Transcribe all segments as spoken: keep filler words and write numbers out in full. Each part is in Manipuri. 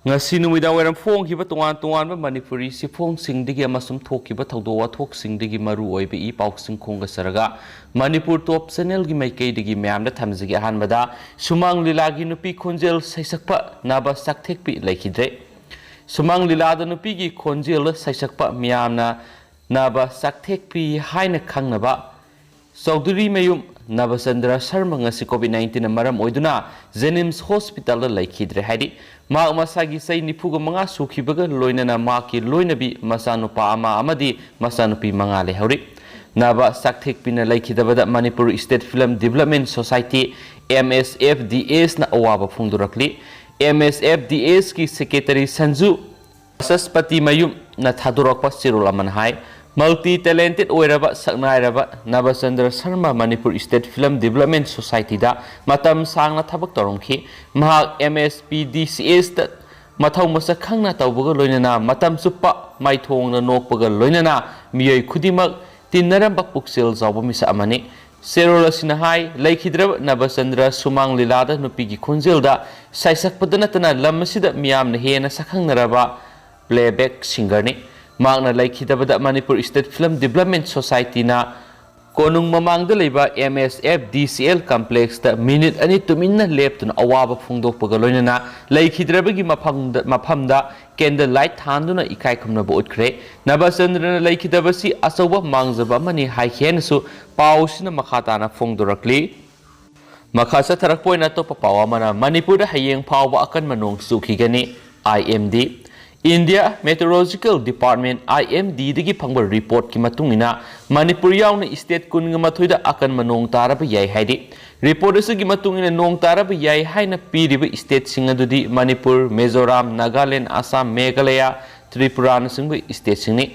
ꯉꯁꯤ ꯅꯨꯃꯤꯗꯥꯡ ꯋꯥꯏꯔꯝ ꯐꯣꯡꯈꯤꯕ ꯇꯣꯉꯥꯟ ꯇꯣꯉꯥꯟꯕ ꯃꯅꯤꯄꯨꯔꯤ ꯆꯦꯐꯣꯡꯁꯤꯡꯗꯒꯤ ꯑꯃꯁꯨꯡ ꯊꯣꯛꯈꯤꯕ ꯊꯧꯗꯣꯛ ꯋꯥꯊꯣꯛꯁꯤꯡꯗꯒꯤ ꯃꯔꯨ ꯑꯣꯏꯕ ꯏ ꯄꯥꯎꯁꯤꯡ ꯈꯣꯝꯒꯠꯆꯔꯒ ꯃꯅꯤꯄꯨꯔ ꯇꯣꯞ ꯆꯦꯅꯦꯜꯒꯤ ꯃꯥꯏꯀꯩꯗꯒꯤ ꯃꯌꯥꯝꯗ ꯊꯝꯖꯒꯦ꯫ ꯑꯍꯥꯟꯕꯗ ꯁꯨꯃꯥꯡ ꯂꯤꯂꯥꯒꯤ ꯅꯨꯄꯤ ꯈꯣꯟꯖꯦꯜ ꯁꯩꯁꯛꯄ ꯅꯥꯕ ꯆꯥꯛꯊꯦꯛꯄꯤ ꯂꯩꯈꯤꯗ꯭ꯔꯦ꯫ ꯁꯨꯃꯥꯡ ꯂꯤꯂꯥꯗ ꯅꯨꯄꯤꯒꯤ ꯈꯣꯟꯖꯦꯜ ꯁꯩꯁꯛꯄ ꯃꯤꯌꯥꯝꯅ ꯅꯥꯕ ꯆꯥꯛꯊꯦꯛꯄꯤ ꯍꯥꯏꯅ ꯈꯪꯅꯕ ꯆꯧꯗꯨꯔꯤꯃꯌꯨꯝ ꯅꯕꯆꯟꯗ꯭ꯔ ꯁꯔꯃ ꯉꯁꯤ ꯀꯣꯚꯤꯗ ꯅꯥꯏꯟꯇꯤꯟꯅ ꯃꯔꯝ ꯑꯣꯏꯗꯨꯅ ꯖꯦꯅꯤꯝꯁ ꯍꯣꯁꯄꯤꯇꯥꯜꯗ ꯂꯩꯈꯤꯗ꯭ꯔꯦ ꯍꯥꯏꯔꯤ꯫ ꯃꯍꯥꯛ ꯃꯁꯥꯒꯤ ꯆꯍꯤ ꯅꯤꯐꯨꯒ ꯃꯉꯥ ꯁꯨꯈꯤꯕꯒ ꯂꯣꯏꯅꯅ ꯃꯍꯥꯛꯀꯤ ꯂꯣꯏꯅꯕꯤ ꯃꯆꯥꯅꯨꯄꯥ ꯑꯃ ꯑꯃꯗꯤ ꯃꯆꯥꯅꯨꯄꯤ ꯃꯉꯥ ꯂꯩꯍꯧꯔꯤ꯫ ꯅꯥꯕ ꯆꯥꯛꯊꯦꯛꯄꯤꯅ ꯂꯩꯈꯤꯗꯕꯗ Manipur state film development society, M S F D ꯑꯦꯁꯅ ꯑꯋꯥꯕ ꯐꯣꯡꯗꯣꯔꯛꯂꯤ꯫ ꯑꯦꯝ ꯑꯦꯁ ꯑꯦꯐ ꯗꯤ ꯑꯦꯁꯀꯤ ꯁꯦꯀ꯭ꯔꯦꯇꯔꯤ ꯁꯟꯖꯨ ꯕ꯭ꯔꯍꯁꯄꯇꯤ ꯃꯌꯨꯝꯅ ꯊꯥꯗꯣꯔꯛꯄ ꯆꯦꯔꯣꯜ ꯑꯃꯅ ꯍꯥꯏ, ꯃꯜꯇꯤ ꯇꯦꯂꯦꯟꯇꯦꯗ ꯑꯣꯏꯔꯕ ꯁꯛꯅꯥꯏꯔꯕ Nabachandra Sharma Manipur state film development ꯁꯣꯁꯥꯏꯇꯤꯗ ꯃꯇꯝ ꯁꯥꯡꯅ ꯊꯕꯛ ꯇꯧꯔꯝꯈꯤ꯫ ꯃꯍꯥꯛ ꯑꯦꯝ ꯑꯦꯁ ꯄꯤ ꯗꯤ ꯁꯤ ꯑꯦꯁꯇ ꯃꯊꯧ ꯃꯁꯛ ꯈꯪꯅ ꯇꯧꯕꯒ ꯂꯣꯏꯅꯅ ꯃꯇꯝ ꯆꯨꯞꯄ ꯃꯥꯏꯊꯣꯡꯗ ꯅꯣꯛꯄꯒ ꯂꯣꯏꯅꯅ ꯃꯤꯑꯣꯏ ꯈꯨꯗꯤꯡꯃꯛ ꯇꯤꯟꯅꯔꯝꯕ ꯄꯨꯛꯆꯦꯜ ꯆꯥꯎꯕ ꯃꯤꯁꯛ ꯑꯃꯅꯤ꯫ ꯆꯦꯔꯣꯜ ꯑꯁꯤꯅ ꯍꯥꯏ, ꯂꯩꯈꯤꯗ꯭ꯔꯕ ꯅꯕꯆꯟꯗ꯭ꯔ ꯁꯨꯃꯥꯡ ꯂꯤꯂꯥꯗ ꯅꯨꯄꯤꯒꯤ ꯈꯣꯟꯖꯦꯜꯗ ꯁꯩꯁꯛꯄꯗ ꯅꯠꯇꯅ ꯂꯝ ꯑꯁꯤꯗ ꯃꯤꯌꯥꯝꯅ ꯍꯦꯟꯅ ꯁꯛꯈꯪꯅꯔꯕ ꯄ꯭ꯂꯦꯕꯦꯛ ꯁꯤꯡꯒꯔꯅꯤ꯫ ꯃꯍꯥꯛꯅ ꯂꯩꯈꯤꯗꯕꯗ ꯃꯅꯤꯄꯨꯔ ꯁ꯭ꯇꯦꯠ ꯐꯤꯂꯝ ꯗꯤꯕꯦꯂꯞꯃꯦꯟ ꯁꯣꯁꯥꯏꯇꯤꯅ ꯀꯣꯅꯨꯡ ꯃꯃꯥꯡꯗ ꯂꯩꯕ ꯑꯦꯝ ꯑꯦꯁ ꯑꯦꯐ ꯗꯤ ꯁꯤ ꯑꯦꯜ ꯀꯝꯄ꯭ꯂꯦꯛꯁꯇ ꯃꯤꯅꯤꯠ ꯑꯅꯤ ꯇꯨꯃꯤꯟꯅ ꯂꯦꯞꯇꯨꯅ ꯑꯋꯥꯕ ꯐꯣꯡꯗꯣꯛꯄꯒ ꯂꯣꯏꯅꯅ ꯂꯩꯈꯤꯗ꯭ꯔꯕꯒꯤ ꯃꯐꯝꯗ, ꯃꯐꯝꯗ ꯀꯦꯟꯗꯜ ꯂꯥꯏꯠ ꯊꯥꯟꯗꯨꯅ ꯏꯀꯥꯏ ꯈꯨꯝꯅꯕ ꯎꯠꯈ꯭ꯔꯦ꯫ ꯅꯕꯆꯟꯗ꯭ꯔꯅ ꯂꯩꯈꯤꯗꯕꯁꯤ ꯑꯆꯧꯕ ꯃꯥꯡꯖꯕ ꯑꯃꯅꯤ ꯍꯥꯏꯈꯤ ꯍꯥꯏꯅꯁꯨ ꯄꯥꯎꯁꯤꯅ ꯃꯈꯥ ꯇꯥꯅ ꯐꯣꯡꯗꯣꯔꯛꯂꯤ꯫ ꯃꯈꯥ ꯆꯠꯊꯔꯛꯄ ꯑꯣꯏꯅ ꯑꯇꯣꯞꯄ ꯄꯥꯎ ꯑꯃꯅ ꯃꯅꯤꯄꯨꯔꯗ ꯍꯌꯦꯡ ꯐꯥꯎꯕ ꯑꯀꯟꯕ ꯅꯣꯡ ꯆꯨꯈꯤꯒꯅꯤ꯫ I M D, India meteorological department, I M ꯗꯤꯗꯒꯤ ꯐꯪꯕ ꯔꯤꯄꯣꯔꯠꯀꯤ ꯃꯇꯨꯡ ꯏꯟꯅ ꯃꯅꯤꯄꯨꯔ ꯌꯥꯎꯅ ꯁ꯭ꯇꯦꯠ ꯀꯨꯟꯒ ꯃꯥꯊꯣꯏꯗ ꯑꯀꯟꯕ ꯅꯣꯡ ꯇꯥꯔꯕ ꯌꯥꯏ ꯍꯥꯏꯔꯤ꯫ ꯔꯤꯄꯣꯔꯠ ꯑꯁꯤꯒꯤ ꯃꯇꯨꯡ ꯏꯟꯅ ꯅꯣꯡ ꯇꯥꯔꯕ ꯌꯥꯏ ꯍꯥꯏꯅ ꯄꯤꯔꯤꯕ ꯁ꯭ꯇꯦꯠꯁꯤꯡ ꯑꯗꯨꯗꯤ ꯃꯅꯤꯄꯨꯔ, ꯃꯤꯖꯣꯔꯥꯝ, ꯅꯥꯒꯥꯂꯦꯟ, ꯑꯁꯥꯝ, ꯃꯦꯘꯥꯂꯌꯥ, ꯇ꯭ꯔꯤꯄꯨꯔꯥꯅꯆꯤꯡꯕ ꯁ꯭ꯇꯦꯠꯁꯤꯡꯅꯤ꯫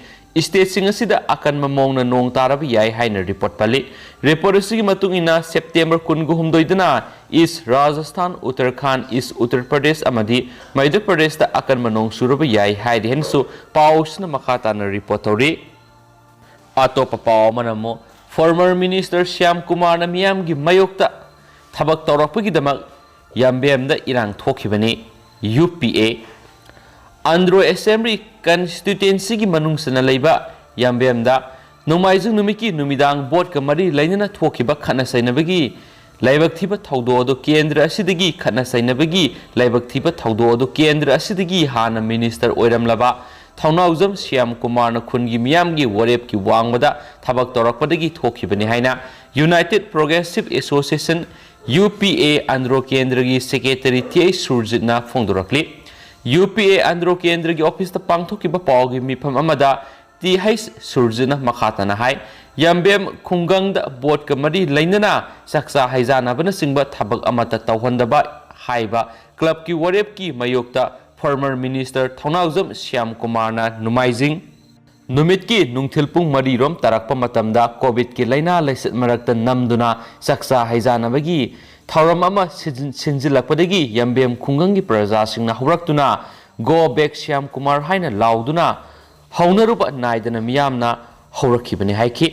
ꯁ꯭ꯇꯦꯠꯁꯤꯡ ꯑꯁꯤꯗ ꯑꯀꯟꯕ ꯃꯑꯣꯡꯅ ꯅꯣꯡ ꯇꯥꯔꯕ ꯌꯥꯏ ꯍꯥꯏꯅ ꯔꯤꯄꯣꯔꯠ ꯄꯜꯂꯤ꯫ ꯔꯤꯄꯣꯔꯠ ꯑꯁꯤꯒꯤ ꯃꯇꯨꯡ ꯏꯟꯅ ꯁꯦꯞꯇꯦꯝꯕꯔ ꯀꯨꯟꯒ ꯍꯨꯝꯗꯣꯏꯗꯅ ꯏꯁ ꯔꯥꯖꯁꯊꯥꯟ, ꯎꯠꯇꯔꯈꯥꯟ, ꯏꯁ ꯎꯠꯇꯔ ꯄ꯭ꯔꯗꯦꯁ ꯑꯃꯗꯤ ꯃꯙ꯭ꯌ ꯄ꯭ꯔꯗꯦꯁꯇ ꯑꯀꯟꯕ ꯅꯣꯡ ꯆꯨꯔꯕ ꯌꯥꯏ ꯍꯥꯏꯔꯤ ꯍꯥꯏꯅꯁꯨ ꯄꯥꯎꯁꯤꯅ ꯃꯈꯥ ꯇꯥꯅ ꯔꯤꯄꯣꯔꯠ ꯇꯧꯔꯤ꯫ ꯑꯇꯣꯞꯄ ꯄꯥꯎ ꯑꯃꯅ ꯑꯃꯨꯛ ꯐꯣꯔꯃꯔ ꯃꯤꯅꯤꯁꯇꯔ ꯁ꯭ꯌꯥꯝ ꯀꯨꯃꯥꯔꯅ ꯃꯤꯌꯥꯝꯒꯤ ꯃꯥꯌꯣꯛꯇ ꯊꯕꯛ ꯇꯧꯔꯛꯄꯒꯤꯗꯃꯛ ꯌꯥꯝꯕꯦꯝꯗ ꯏꯔꯥꯡ ꯊꯣꯛꯈꯤꯕꯅꯤ꯫ ꯌꯨ ꯄꯤ ꯑꯦ ꯑꯟꯗ꯭ꯔꯣ ꯑꯦꯁꯦꯝꯕ꯭ꯂꯤ ꯀꯟꯁꯇꯤꯇ꯭ꯌꯨꯑꯦꯟꯁꯤꯒꯤ ꯃꯅꯨꯡ ꯆꯟꯅ ꯂꯩꯕ ꯌꯥꯝꯕꯦꯝꯗ ꯅꯣꯡꯃꯥꯏꯖꯤꯡ ꯅꯨꯃꯤꯠꯀꯤ ꯅꯨꯃꯤꯗꯥꯡ ꯚꯣꯠꯀ ꯃꯔꯤ ꯂꯩꯅꯅ ꯊꯣꯛꯈꯤꯕ ꯈꯠꯅ ꯆꯩꯅꯕꯒꯤ ꯂꯥꯏꯕꯛ ꯊꯤꯕ ꯊꯧꯗꯣꯛ ꯑꯗꯨ ꯀꯦꯟꯗ꯭ꯔ ꯑꯁꯤꯗꯒꯤ ꯈꯠꯅ ꯆꯩꯅꯕꯒꯤ ꯂꯥꯏꯕꯛ ꯊꯤꯕ ꯊꯧꯗꯣꯛ ꯑꯗꯨ ꯀꯦꯟꯗ꯭ꯔ ꯑꯁꯤꯗꯒꯤ ꯍꯥꯟꯅ ꯃꯤꯅꯤꯁꯇꯔ ꯑꯣꯏꯔꯝꯂꯕ ꯊꯧꯅꯥꯎꯖꯝ ꯁ꯭ꯌꯥꯝ ꯀꯨꯃꯥꯔꯅ ꯈꯨꯟꯒꯤ ꯃꯤꯌꯥꯝꯒꯤ ꯋꯥꯔꯦꯞꯀꯤ ꯋꯥꯡꯃꯗ ꯊꯕꯛ ꯇꯧꯔꯛꯄꯗꯒꯤ ꯊꯣꯛꯈꯤꯕꯅꯤ ꯍꯥꯏꯅ United Progressive Association, ꯌꯨ ꯄꯤ ꯑꯦ, ꯑꯟꯗ꯭ꯔꯣ ꯀꯦꯟꯗ꯭ꯔꯒꯤ ꯁꯦꯀ꯭ꯔꯦꯇꯔꯤ ꯇꯤ ꯑꯩꯆ ꯁꯨꯔꯖꯤꯠꯅ ꯐꯣꯡꯗꯣꯔꯛꯂꯤ꯫ ꯌꯨ ꯄꯤ ꯑꯦ ꯑꯟꯗ꯭ꯔꯣ ꯀꯦꯟꯗ꯭ꯔꯒꯤ ꯑꯣꯐꯤꯁꯇ ꯄꯥꯡꯊꯣꯛꯈꯤꯕ ꯄꯥꯎꯒꯤ ꯃꯤꯐꯝ ꯑꯃꯗ ꯇꯤ ꯑꯩꯆ ꯁꯨꯔꯖꯤꯠꯅ ꯃꯈꯥ ꯇꯥꯅ ꯍꯥꯏ, ꯌꯥꯝꯕꯦꯝ ꯈꯨꯡꯒꯪꯗ ꯚꯣꯠꯀ ꯃꯔꯤ ꯂꯩꯅꯅ ꯆꯥꯛꯆꯥ ꯍꯩꯖꯥꯟꯅꯕꯅꯆꯤꯡꯕ ꯊꯕꯛ ꯑꯃꯠꯇ ꯇꯧꯍꯟꯗꯕ ꯍꯥꯏꯕ ꯀ꯭ꯂꯕꯀꯤ ꯋꯥꯔꯦꯞꯀꯤ ꯃꯥꯌꯣꯛꯇ ꯐꯣꯔꯃꯔ ꯃꯤꯅꯤꯁꯇꯔ ꯊꯧꯅꯥꯎꯖꯝ ꯁ꯭ꯌꯥꯝ ꯀꯨꯃꯥꯔꯅ ꯅꯣꯡꯃꯥꯏꯖꯤꯡ ꯅꯨꯃꯤꯠꯀꯤ ꯅꯨꯡꯊꯤꯜ ꯄꯨꯡ ꯃꯔꯤꯔꯣꯝ ꯇꯥꯔꯛꯄ ꯃꯇꯝꯗ ꯀꯣꯚꯤꯗꯀꯤ ꯂꯥꯏꯅꯥ ꯂꯥꯏꯆꯠ ꯃꯔꯛꯇ ꯅꯝꯗꯨꯅ ꯆꯥꯛꯆꯥ ꯍꯩꯖꯥꯟꯅꯕꯒꯤ ꯊꯧꯔꯝ ꯑꯃ ꯁꯤꯟꯖꯤꯟ-, ꯁꯤꯟꯖꯤꯜꯂꯛꯄꯗꯒꯤ ꯌꯥꯝꯕꯦꯝ ꯈꯨꯡꯒꯪꯒꯤ ꯄ꯭ꯔꯖꯥꯁꯤꯡꯅ ꯍꯧꯔꯛꯇꯨꯅ "Go back ꯁ꯭ꯌꯥꯝ ꯀꯨꯃꯥꯔ" ꯍꯥꯏꯅ ꯂꯥꯎꯗꯨꯅ ꯍꯧꯅꯔꯨꯕ ꯅꯥꯏꯗꯅ ꯃꯤꯌꯥꯝꯅ ꯍꯧꯔꯛꯈꯤꯕꯅꯤ ꯍꯥꯏꯈꯤ꯫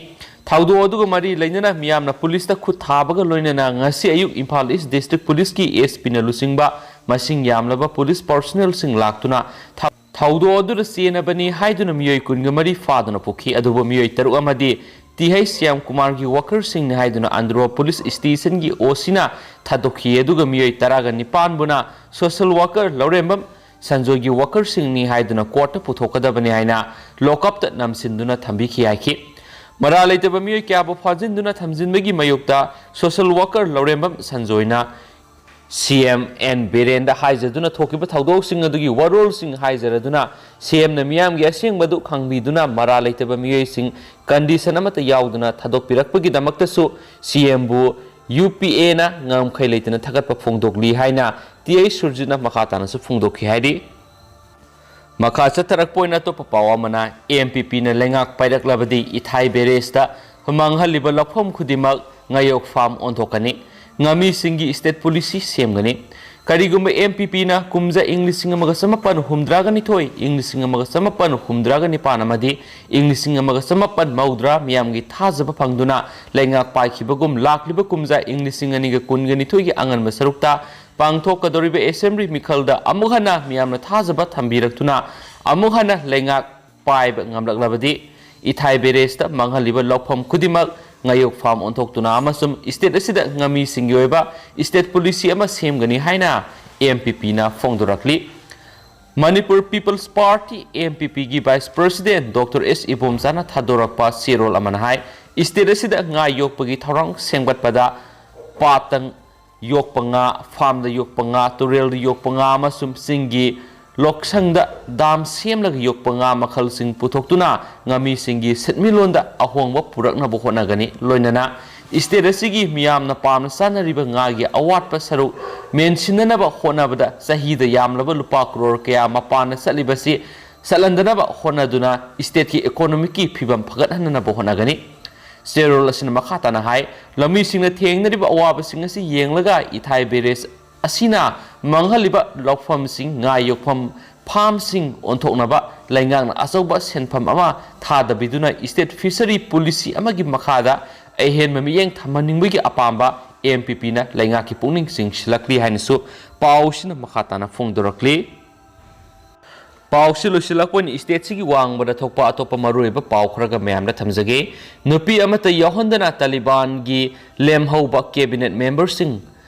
ꯊꯧꯗꯣꯛ ꯑꯗꯨꯒ ꯃꯔꯤ ꯂꯩꯅꯅ ꯃꯤꯌꯥꯝꯅ ꯄꯨꯂꯤꯁꯇ ꯈꯨꯠ ꯊꯥꯕꯒ ꯂꯣꯏꯅꯅ ꯉꯁꯤ ꯑꯌꯨꯛ ꯏꯝꯐꯥꯜ ꯏꯁ ꯗꯤꯁꯇ꯭ꯔꯤꯛ ꯄꯨꯂꯤꯁꯀꯤ ꯑꯦꯁ ꯄꯤꯅ ꯂꯨꯆꯤꯡꯕ ꯃꯁꯤꯡ ꯌꯥꯝꯂꯕ ꯄꯨꯂꯤꯁ ꯄꯥꯔꯁꯣꯅꯦꯜꯁꯤꯡ ꯂꯥꯛꯇꯨꯅ ꯊ-, ꯊꯧꯗꯣꯛ ꯑꯗꯨꯗ ꯆꯦꯟꯅꯕꯅꯤ ꯍꯥꯏꯗꯨꯅ ꯃꯤꯑꯣꯏ ꯀꯨꯟꯒ ꯃꯔꯤ ꯐꯥꯗꯨꯅ ꯄꯨꯈꯤ꯫ ꯑꯗꯨꯕꯨ ꯃꯤꯑꯣꯏ ꯇꯔꯨꯛ ꯑꯃꯗꯤ ꯇꯤ ꯑꯩꯆ ꯁ꯭ꯌꯥꯝ ꯀꯨꯃꯥꯔꯒꯤ ꯋꯥꯀꯔꯁꯤꯡꯅꯤ ꯍꯥꯏꯗꯨꯅ ꯑꯟꯗ꯭ꯔꯣ ꯄꯨꯂꯤꯁ ꯁ꯭ꯇꯦꯁꯟꯒꯤ ꯑꯣ ꯁꯤꯅ ꯊꯥꯗꯣꯛꯈꯤ꯫ ꯑꯗꯨꯒ ꯃꯤꯑꯣꯏ ꯇꯔꯥꯒ ꯅꯤꯄꯥꯟꯕꯨꯅ ꯁꯣꯁꯦꯜ ꯋꯥꯀꯔ ꯂꯧꯔꯦꯝꯕꯝ ꯁꯟꯖꯣꯏꯒꯤ ꯋꯥꯀꯔꯁꯤꯡꯅꯤ ꯍꯥꯏꯗꯨꯅ ꯀꯣꯔꯠꯇ ꯄꯨꯊꯣꯛꯀꯗꯕꯅꯤ ꯍꯥꯏꯅ ꯂꯣꯀꯞꯇ ꯅꯝꯁꯤꯟꯗꯨꯅ ꯊꯝꯕꯤꯈꯤ ꯍꯥꯏꯈꯤ꯫ ꯃꯔꯥꯜ ꯂꯩꯇꯕ ꯃꯤꯑꯣꯏ ꯀꯌꯥꯕꯨ ꯐꯥꯖꯤꯟꯗꯨꯅ ꯊꯝꯖꯤꯟꯕꯒꯤ ꯃꯥꯌꯣꯛꯇ ꯁꯣꯁꯦꯜ ꯋꯥꯀꯔ ꯂꯧꯔꯦꯝꯕꯝ ꯁꯟꯖꯣꯏꯅ ꯁꯤ ꯑꯦꯝ ꯑꯦꯟ ꯕꯤꯔꯦꯟꯗ ꯍꯥꯏꯖꯗꯨꯅ ꯊꯣꯛꯈꯤꯕ ꯊꯧꯗꯣꯛꯁꯤꯡ ꯑꯗꯨꯒꯤ ꯋꯥꯔꯣꯜꯁꯤꯡ ꯍꯥꯏꯖꯔꯗꯨꯅ ꯁꯤ ꯑꯦꯝꯅ ꯃꯤꯌꯥꯝꯒꯤ ꯑꯁꯦꯡꯕꯗꯨ ꯈꯪꯕꯤꯗꯨꯅ ꯃꯔꯥꯜ ꯂꯩꯇꯕ ꯃꯤꯑꯣꯏꯁꯤꯡ ꯀꯟꯗꯤꯁꯟ ꯑꯃꯠꯇ ꯌꯥꯎꯗꯅ ꯊꯥꯗꯣꯛꯄꯤꯔꯛꯄꯒꯤꯗꯃꯛꯇꯁꯨ ꯁꯤ ꯑꯦꯝꯕꯨ ꯌꯨ ꯄꯤ ꯑꯦꯅ ꯉꯝꯈꯩ ꯂꯩꯇꯅ ꯊꯥꯒꯠꯄ ꯐꯣꯡꯗꯣꯛꯂꯤ ꯍꯥꯏꯅ ꯇꯤ ꯑꯩꯆ ꯁꯨꯔꯖꯤꯠꯅ ꯃꯈꯥ ꯇꯥꯅꯁꯨ ꯐꯣꯡꯗꯣꯛꯈꯤ ꯍꯥꯏꯔꯤ꯫ ꯃꯈꯥ ꯆꯠꯊꯔꯛꯄ ꯑꯣꯏꯅ ꯑꯇꯣꯞꯄ ꯄꯥꯎ ꯑꯃꯅ, ꯑꯦꯝ ꯄꯤ ꯄꯤꯅ ꯂꯩꯉꯥꯛ ꯄꯥꯏꯔꯛꯂꯕꯗꯤ ꯏꯊꯥꯏ ꯕꯦꯔꯦꯖꯇ ꯃꯥꯡꯍꯜꯂꯤꯕ ꯂꯧꯐꯝ ꯈꯨꯗꯤꯡꯃꯛ ꯉꯥꯌꯣꯛ ꯐꯥꯝ ꯑꯣꯟꯊꯣꯛꯀꯅꯤ꯫ ꯉꯥꯃꯤꯁꯤꯡꯒꯤ ꯁ꯭ꯇꯦꯠ ꯄꯣꯂꯤꯁꯤ ꯁꯦꯝꯒꯅꯤ꯫ ꯀꯔꯤꯒꯨꯝꯕ ꯑꯦꯝ ꯄꯤ ꯄꯤꯅ ꯀꯨꯝꯖꯥ ꯏꯪ ꯂꯤꯁꯤꯡ ꯑꯃꯒ ꯆꯃꯥꯄꯟ ꯍꯨꯝꯗ꯭ꯔꯥꯒ ꯅꯤꯊꯣꯏ, ꯏꯪ ꯂꯤꯁꯤꯡ ꯑꯃꯒ ꯆꯃꯥꯄꯟ ꯍꯨꯝꯗ꯭ꯔꯥꯒ ꯅꯤꯄꯥꯟ ꯑꯃꯗꯤ ꯏꯪ ꯂꯤꯁꯤꯡ ꯑꯃꯒ ꯆꯃꯥꯄꯟ ꯃꯧꯗ꯭ꯔꯥ ꯃꯤꯌꯥꯝꯒꯤ ꯊꯥꯖꯕ ꯐꯪꯗꯨꯅ ꯂꯩꯉꯥꯛ ꯄꯥꯏꯈꯤꯕꯒꯨꯝ ꯂꯥꯛꯂꯤꯕ ꯀꯨꯝꯖꯥ ꯏꯪ ꯂꯤꯁꯤꯡ ꯑꯅꯤꯒ ꯀꯨꯟꯒ ꯅꯤꯊꯣꯏꯒꯤ ꯑꯉꯟꯕ ꯁꯔꯨꯛꯇ ꯄꯥꯡꯊꯣꯛꯀꯗꯧꯔꯤꯕ ꯑꯦꯁꯦꯝꯕ꯭ꯂꯤ ꯃꯤꯈꯜꯗ ꯑꯃꯨꯛ ꯍꯟꯅ ꯃꯤꯌꯥꯝꯅ ꯊꯥꯖꯕ ꯊꯝꯕꯤꯔꯛꯇꯨꯅ ꯑꯃꯨꯛ ꯍꯟꯅ ꯂꯩꯉꯥꯛ ꯄꯥꯏꯕ ꯉꯝꯂꯛꯂꯕꯗꯤ ꯏꯊꯥꯏ ꯕꯦꯔꯦꯖꯇ ꯃꯥꯡꯍꯜꯂꯤꯕ ꯂꯧꯐꯝ ꯈꯨꯗꯤꯡꯃꯛ ꯉꯥꯌꯣꯛ ꯐꯥꯝ ꯑꯣꯟꯊꯣꯛꯇꯨꯅ ꯑꯃꯁꯨꯡ ꯏꯁꯇꯦꯠ ꯑꯁꯤꯗ ꯉꯥꯃꯤꯁꯤꯡꯒꯤ ꯑꯣꯏꯕ ꯏꯁꯇꯦꯠ ꯄꯣꯂꯤꯁꯤ ꯑꯃ ꯁꯦꯝꯒꯅꯤ ꯍꯥꯏꯅ ꯑꯦꯝ ꯄꯤ ꯄꯤꯅ ꯐꯣꯡꯗꯣꯔꯛꯂꯤ꯫ Manipur people's party, M P ꯄꯤꯒꯤ ꯚꯥꯏꯁ ꯄ꯭ꯔꯁꯤꯗꯦꯟ ꯗꯣꯛꯇꯔ ꯑꯦꯁ ꯏꯕꯣꯝꯆꯥꯅ ꯊꯥꯗꯣꯔꯛꯄ ꯆꯦꯔꯣꯜ ꯑꯃꯅ ꯍꯥꯏ, ꯏꯁꯇꯦꯠ ꯑꯁꯤꯗ ꯉꯥ ꯌꯣꯛꯄꯒꯤ ꯊꯧꯔꯥꯡ ꯁꯦꯝꯒꯠꯄꯗ ꯄꯥꯠꯇ ꯌꯣꯛꯄ ꯉꯥ, ꯐꯥꯝꯗ ꯌꯣꯛꯄ ꯉꯥ, ꯇꯨꯔꯦꯜꯗ ꯌꯣꯛꯄ ꯉꯥ ꯑꯃꯁꯨꯡ ꯆꯤꯡꯒꯤ ꯂꯣꯛꯁꯪꯗ ꯗꯥꯝ ꯁꯦꯝꯂꯒ ꯌꯣꯛꯄ ꯉꯥ ꯃꯈꯜꯁꯤꯡ ꯄꯨꯊꯣꯛꯇꯨꯅ ꯉꯥꯃꯤꯁꯤꯡꯒꯤ ꯁꯦꯟꯃꯤꯠꯂꯣꯟꯗ ꯑꯍꯣꯡꯕ ꯄꯨꯔꯛꯅꯕ ꯍꯣꯠꯅꯒꯅꯤ꯫ ꯂꯣꯏꯅꯅ ꯏꯁꯇꯦꯠ ꯑꯁꯤꯒꯤ ꯃꯤꯌꯥꯝꯅ ꯄꯥꯝꯅ ꯆꯥꯅꯔꯤꯕ ꯉꯥꯒꯤ ꯑꯋꯥꯠꯄ ꯁꯔꯨꯛ ꯃꯦꯟꯁꯤꯟꯅꯅꯕ ꯍꯣꯠꯅꯕꯗ ꯆꯍꯤꯗ ꯌꯥꯝꯂꯕ ꯂꯨꯄꯥ ꯀ꯭ꯔꯣꯔ ꯀꯌꯥ ꯃꯄꯥꯟꯗ ꯆꯠꯂꯤꯕꯁꯤ ꯆꯠꯍꯟꯗꯅꯕ ꯍꯣꯠꯅꯗꯨꯅ ꯏꯁꯇꯦꯠꯀꯤ ꯏꯀꯣꯅꯣꯃꯤꯛꯀꯤ ꯐꯤꯕꯝ ꯐꯒꯠꯍꯟꯅꯕ ꯍꯣꯠꯅꯒꯅꯤ꯫ ꯆꯦꯔꯣꯜ ꯑꯁꯤꯅ ꯃꯈꯥ ꯇꯥꯅ ꯍꯥꯏ, ꯂꯧꯃꯤꯁꯤꯡꯅ ꯊꯦꯡꯅꯔꯤꯕ ꯑꯋꯥꯕꯁꯤꯡ ꯑꯁꯤ ꯌꯦꯡꯂꯒ ꯏꯊꯥꯏ ꯕꯦꯔꯦꯖ ꯑꯁꯤꯅ ꯃꯥꯡꯍꯜꯂꯤꯕ ꯂꯧꯐꯝꯁꯤꯡ, ꯉꯥ ꯌꯣꯛꯐꯝ ꯐꯥꯝꯁꯤꯡ ꯑꯣꯟꯊꯣꯛꯅꯕ ꯂꯩꯉꯥꯛꯅ ꯑꯆꯧꯕ ꯁꯦꯟꯐꯝ ꯑꯃ ꯊꯥꯗꯕꯤꯗꯨꯅ ꯏꯁꯇꯦꯠ ꯐꯤꯁꯔꯤ ꯄꯣꯂꯤꯁꯤ ꯑꯃꯒꯤ ꯃꯈꯥꯗ ꯑꯍꯦꯟꯕ ꯃꯤꯠꯌꯦꯡ ꯊꯝꯍꯟꯅꯤꯡꯕꯒꯤ ꯑꯄꯥꯝꯕ ꯑꯦꯝ ꯄꯤ ꯄꯤꯅ ꯂꯩꯉꯥꯛꯀꯤ ꯄꯨꯛꯅꯤꯡ ꯆꯤꯡꯁꯤꯜꯂꯛꯂꯤ ꯍꯥꯏꯅꯁꯨ ꯄꯥꯎꯁꯤꯅ ꯃꯈꯥ ꯇꯥꯅ ꯐꯣꯡꯗꯣꯔꯛꯂꯤ꯫ ꯄꯥꯎꯁꯤ ꯂꯣꯏꯁꯤꯜꯂꯛꯄ ꯑꯣꯏꯅ ꯏꯁꯇꯦꯠꯁꯤꯒꯤ ꯋꯥꯡꯃꯗ ꯊꯣꯛꯄ ꯑꯇꯣꯞꯄ ꯃꯔꯨꯑꯣꯏꯕ ꯄꯥꯎ ꯈꯔꯒ ꯃꯌꯥꯝꯗ ꯊꯝꯖꯒꯦ꯫ ꯅꯨꯄꯤ ꯑꯃꯠꯇ ꯌꯥꯎꯍꯟꯗꯅ ꯇꯥꯂꯤꯕꯥꯟꯒꯤ ꯂꯦꯝꯍꯧꯕ ꯀꯦꯕꯤꯅꯦꯠ ꯃꯦꯝꯕꯔꯁꯤꯡ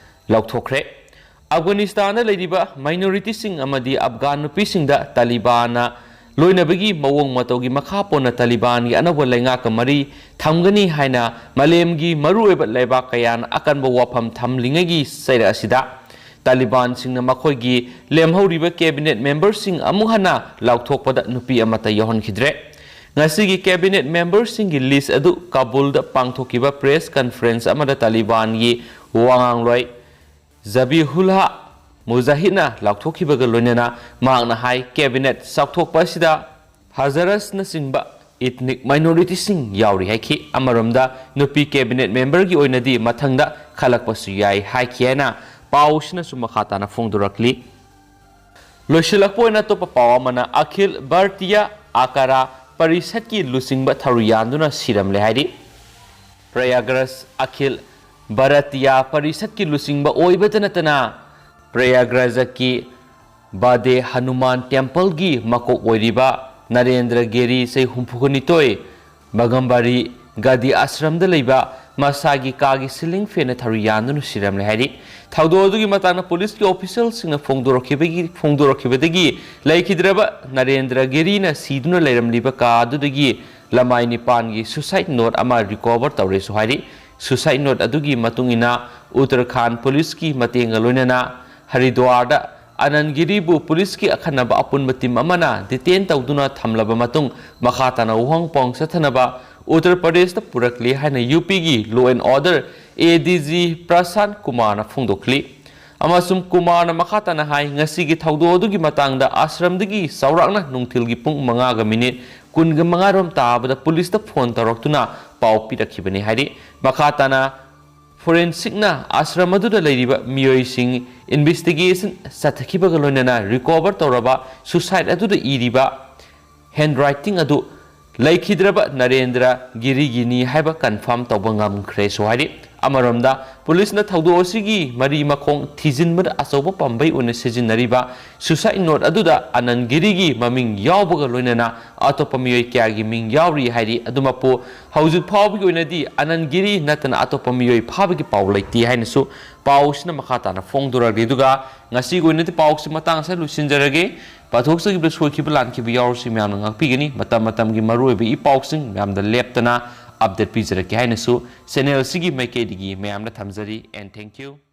ꯂꯧꯊꯣꯛꯈ꯭ꯔꯦ꯫ ꯑꯐꯒꯥꯅꯤꯁꯇꯥꯟꯗ ꯂꯩꯔꯤꯕ ꯃꯥꯏꯅꯣꯔꯤꯇꯤꯁꯤꯡ ꯑꯃꯗꯤ ꯑꯐꯒꯥꯟ ꯅꯨꯄꯤꯁꯤꯡꯗ ꯇꯥꯂꯤꯕꯥꯟꯅ ꯂꯣꯏꯅꯕꯒꯤ ꯃꯑꯣꯡ ꯃꯇꯧꯒꯤ ꯃꯈꯥ ꯄꯣꯟꯅ ꯇꯥꯂꯤꯕꯥꯟꯒꯤ ꯑꯅꯧꯕ ꯂꯩꯉꯥꯛꯀ ꯃꯔꯤ ꯊꯝꯒꯅꯤ ꯍꯥꯏꯅ ꯃꯥꯂꯦꯝꯒꯤ ꯃꯔꯨꯑꯣꯏꯕ ꯂꯩꯕꯥꯛ ꯀꯌꯥꯅ ꯑꯀꯟꯕ ꯋꯥꯐꯝ ꯊꯝꯂꯤꯉꯩꯒꯤ ꯆꯩꯔꯛ ꯑꯁꯤꯗ, ꯇꯥꯂꯤꯕꯥꯟꯁꯤꯡꯅ ꯃꯈꯣꯏꯒꯤ ꯂꯦꯝꯍꯧꯔꯤꯕ ꯀꯦꯕꯤꯅꯦꯠ ꯃꯦꯝꯕꯔꯁꯤꯡ ꯑꯃꯨꯛ ꯍꯟꯅ ꯂꯥꯎꯊꯣꯛꯄꯗ ꯅꯨꯄꯤ ꯑꯃꯠꯇ ꯌꯥꯎꯍꯟꯈꯤꯗ꯭ꯔꯦ꯫ ꯉꯁꯤꯒꯤ ꯀꯦꯕꯤꯅꯦꯠ ꯃꯦꯝꯕꯔꯁꯤꯡꯒꯤ ꯂꯤꯁ ꯑꯗꯨ ꯀꯥꯕꯨꯜꯗ ꯄꯥꯡꯊꯣꯛꯈꯤꯕ ꯄ꯭ꯔꯦꯁ ꯀꯟꯐꯔꯦꯟꯁ ꯑꯃꯗ ꯇꯥꯂꯤꯕꯥꯟꯒꯤ ꯋꯥꯉꯥꯡꯂꯣꯏ ꯖꯕꯤꯍꯨꯜꯂꯥ ꯃꯨꯖꯥꯍꯤꯗꯅ ꯂꯥꯎꯊꯣꯛꯈꯤꯕꯒ ꯂꯣꯏꯅꯅ ꯃꯍꯥꯛꯅ ꯍꯥꯏ, ꯀꯦꯕꯤꯅꯦꯠ ꯆꯥꯎꯊꯣꯛꯄ ꯑꯁꯤꯗ ꯍꯖꯥꯔꯥꯁꯅꯆꯤꯡꯕ ꯏꯊꯅꯤꯛ ꯃꯥꯏꯅꯣꯔꯤꯇꯤꯁꯤꯡ ꯌꯥꯎꯔꯤ ꯍꯥꯏꯈꯤ꯫ ꯑꯃꯔꯣꯝꯗ, ꯅꯨꯄꯤ ꯀꯦꯕꯤꯅꯦꯠ ꯃꯦꯝꯕꯔꯒꯤ ꯑꯣꯏꯅꯗꯤ ꯃꯊꯪꯗ ꯈꯜꯂꯛꯄꯁꯨ ꯌꯥꯏ ꯍꯥꯏꯈꯤ ꯍꯥꯏꯅ ꯄꯥꯎꯁꯤꯅꯁꯨ ꯃꯈꯥ ꯇꯥꯅ ꯐꯣꯡꯗꯣꯔꯛꯂꯤ꯫ ꯂꯣꯏꯁꯤꯜꯂꯛꯄ ꯑꯣꯏꯅ ꯑꯇꯣꯞꯄ ꯄꯥꯎ ꯑꯃꯅ, ꯑꯈꯤꯜ ꯚꯥꯔꯇꯤꯌꯥ ꯑꯀꯥꯔꯥ ꯄꯔꯤꯁꯠꯀꯤ ꯂꯨꯆꯤꯡꯕ ꯊꯔꯨ ꯌꯥꯟꯗꯨꯅ ꯁꯤꯔꯝꯂꯦ ꯍꯥꯏꯔꯤ꯫ ꯄ꯭ꯔꯌꯥꯒ꯭ꯔꯥꯖ ꯑꯈꯤꯜ ꯚꯥꯔꯇꯤꯌꯥ ꯄꯔꯤꯁꯠꯀꯤ ꯂꯨꯆꯤꯡꯕ ꯑꯣꯏꯕꯇ ꯅꯠꯇꯅ ꯄ꯭ꯔꯌꯥꯒ꯭ꯔꯥꯖꯀꯤ ꯕꯥꯗꯦ ꯍꯅꯨꯃꯥꯟ ꯇꯦꯝꯄꯜꯒꯤ ꯃꯀꯣꯛ ꯑꯣꯏꯔꯤꯕ ꯅꯔꯦꯟꯗ꯭ꯔ ꯒꯤꯔꯤ, ꯆꯍꯤ ꯍꯨꯝꯐꯨꯒ ꯅꯤꯊꯣꯏ, ꯕꯒꯝꯕꯥꯔꯤ ꯒꯥꯗꯤ ꯑꯥꯁ꯭ꯔꯝꯗ ꯂꯩꯕ ꯃꯁꯥꯒꯤ ꯀꯥꯒꯤ ceiling fanꯅ ꯊꯔꯨ ꯌꯥꯟꯗꯨꯅ ꯁꯤꯔꯝꯂꯦ ꯍꯥꯏꯔꯤ꯫ ꯊꯧꯗꯣꯛ ꯑꯗꯨꯒꯤ ꯃꯇꯥꯡꯗ ꯄꯨꯂꯤꯁꯀꯤ officialꯁꯤꯡꯅ ꯐꯣꯡꯗꯣꯔꯛꯈꯤꯕꯒꯤ, ꯐꯣꯡꯗꯣꯔꯛꯈꯤꯕꯗꯒꯤ ꯂꯩꯈꯤꯗ꯭ꯔꯕ ꯅꯔꯦꯟꯗ꯭ꯔ ꯒꯤꯔꯤꯅ ꯁꯤꯗꯨꯅ ꯂꯩꯔꯝꯂꯤꯕ ꯀꯥ ꯑꯗꯨꯗꯒꯤ ꯂꯃꯥꯏ ꯅꯤꯄꯥꯟꯒꯤ suicide note ꯑꯃ recover ꯇꯧꯔꯦꯁꯨ ꯍꯥꯏꯔꯤ꯫ Suicide note ꯑꯗꯨꯒꯤ ꯃꯇꯨꯡ ꯏꯟꯅ ꯎꯠꯇꯔꯈꯥꯟꯗ ꯄꯨꯂꯤꯁꯀꯤ ꯃꯇꯦꯡꯒ ꯂꯣꯏꯅꯅ ꯍꯔꯤꯗ꯭ꯋꯥꯔꯗ ꯑꯅꯟꯒꯤꯔꯤꯕꯨ ꯄꯨꯂꯤꯁꯀꯤ ꯑꯈꯟꯅꯕ ꯑꯄꯨꯟꯕ team ꯑꯃꯅ detain ꯇꯧꯗꯨꯅ ꯊꯝꯂꯕ ꯃꯇꯨꯡ, ꯃꯈꯥ ꯇꯥꯅ ꯋꯥꯍꯪ ꯄꯥꯎ ꯆꯠꯊꯅꯕ ꯎꯠꯇꯔ ꯄ꯭ꯔꯗꯦꯁꯇ ꯄꯨꯔꯛꯂꯤ ꯍꯥꯏꯅ UPꯒꯤ law and order ADG ꯄ꯭ꯔꯁꯥꯟ ꯀꯨꯃꯥꯔꯅ ꯐꯣꯡꯗꯣꯛꯂꯤ꯫ ꯑꯃꯁꯨꯡ ꯀꯨꯃꯥꯔꯅ ꯃꯈꯥ ꯇꯥꯅ ꯍꯥꯏ, ꯉꯁꯤꯒꯤ ꯊꯧꯗꯣꯛ ꯑꯗꯨꯒꯤ ꯃꯇꯥꯡꯗ ꯑꯥꯁ꯭ꯔꯝꯗꯒꯤ ꯆꯥꯎꯔꯥꯛꯅ ꯅꯨꯡꯊꯤꯜꯒꯤ ꯄꯨꯡ ꯃꯉꯥꯒ ꯃꯤꯅꯤꯠ ꯀꯨꯟꯒ ꯃꯉꯥ ꯔꯣꯝ ꯇꯥꯕꯗ ꯄꯨꯂꯤꯁꯇ ꯐꯣꯟ ꯇꯧꯔꯛꯇꯨꯅ ꯄꯥꯎ ꯄꯤꯔꯛꯈꯤꯕꯅꯤ ꯍꯥꯏꯔꯤ꯫ ꯃꯈꯥ ꯇꯥꯅ forensicꯅ ꯑꯥꯁ꯭ꯔꯝ ꯑꯗꯨꯗ ꯂꯩꯔꯤꯕ ꯃꯤꯑꯣꯏꯁꯤꯡ investigation ꯆꯠꯊꯈꯤꯕꯒ ꯂꯣꯏꯅꯅ recover ꯇꯧꯔꯕ suicide ꯑꯗꯨꯗ ꯏꯔꯤꯕ handwriting ꯑꯗꯨ ꯂꯩꯈꯤꯗ꯭ꯔꯕ ꯅꯔꯦꯟꯗ꯭ꯔ ꯒꯤꯔꯤꯒꯤꯅꯤ ꯍꯥꯏꯕ confirm ꯇꯧꯕ ꯉꯝꯈ꯭ꯔꯦꯁꯨ ꯍꯥꯏꯔꯤ꯫ ꯑꯃꯔꯣꯝꯗ, ꯄꯨꯂꯤꯁꯅ ꯊꯧꯗꯣꯛ ꯑꯁꯤꯒꯤ ꯃꯔꯤ ꯃꯈꯣꯡ ꯊꯤꯖꯤꯟꯕꯗ ꯑꯆꯧꯕ ꯄꯥꯝꯕꯩ ꯑꯣꯏꯅ ꯁꯤꯖꯤꯟꯅꯔꯤꯕ suicide note ꯑꯗꯨꯗ ꯑꯅꯟꯒꯤꯔꯤꯒꯤ ꯃꯃꯤꯡ ꯌꯥꯎꯕꯒ ꯂꯣꯏꯅꯅ ꯑꯇꯣꯞꯄ ꯃꯤꯑꯣꯏ ꯀꯌꯥꯒꯤ ꯃꯤꯡ ꯌꯥꯎꯔꯤ ꯍꯥꯏꯔꯤ꯫ ꯑꯗꯨꯃꯛꯄꯨ ꯍꯧꯖꯤꯛ ꯐꯥꯎꯕꯒꯤ ꯑꯣꯏꯅꯗꯤ ꯑꯅꯟꯒꯤꯔꯤ ꯅꯠꯇꯅ ꯑꯇꯣꯞꯄ ꯃꯤꯑꯣꯏ ꯐꯥꯕꯒꯤ ꯄꯥꯎ ꯂꯩꯇꯦ ꯍꯥꯏꯅꯁꯨ ꯄꯥꯎꯁꯤꯅ ꯃꯈꯥ ꯇꯥꯅ ꯐꯣꯡꯗꯣꯔꯛꯂꯤ꯫ ꯑꯗꯨꯒ ꯉꯁꯤꯒꯤ ꯑꯣꯏꯅꯗꯤ ꯄꯥꯎꯁꯤ ꯃꯇꯥꯡ ꯑꯁꯤꯗ ꯂꯣꯏꯁꯤꯟꯖꯔꯒꯦ꯫ ꯄꯥꯊꯣꯛꯆꯈꯤꯕ ꯁꯣꯏꯈꯤꯕ ꯂꯥꯟꯈꯤꯕ ꯌꯥꯎꯔꯁꯨ ꯃꯌꯥꯝꯅ ꯉꯥꯛꯄꯤꯒꯅꯤ꯫ ꯃꯇꯝ ꯃꯇꯝꯒꯤ ꯃꯔꯨꯑꯣꯏꯕ ꯏ ꯄꯥꯎꯁꯤꯡ ꯃꯌꯥꯝꯗ ꯂꯦꯞꯇꯅ update ꯄꯤꯖꯔꯛꯀꯦ ꯍꯥꯏꯅꯁꯨ channel ꯑꯁꯤꯒꯤ ꯃꯥꯏꯀꯩꯗꯒꯤ ꯃꯌꯥꯝꯗ ꯊꯝꯖꯔꯤ꯫ And thank you꯫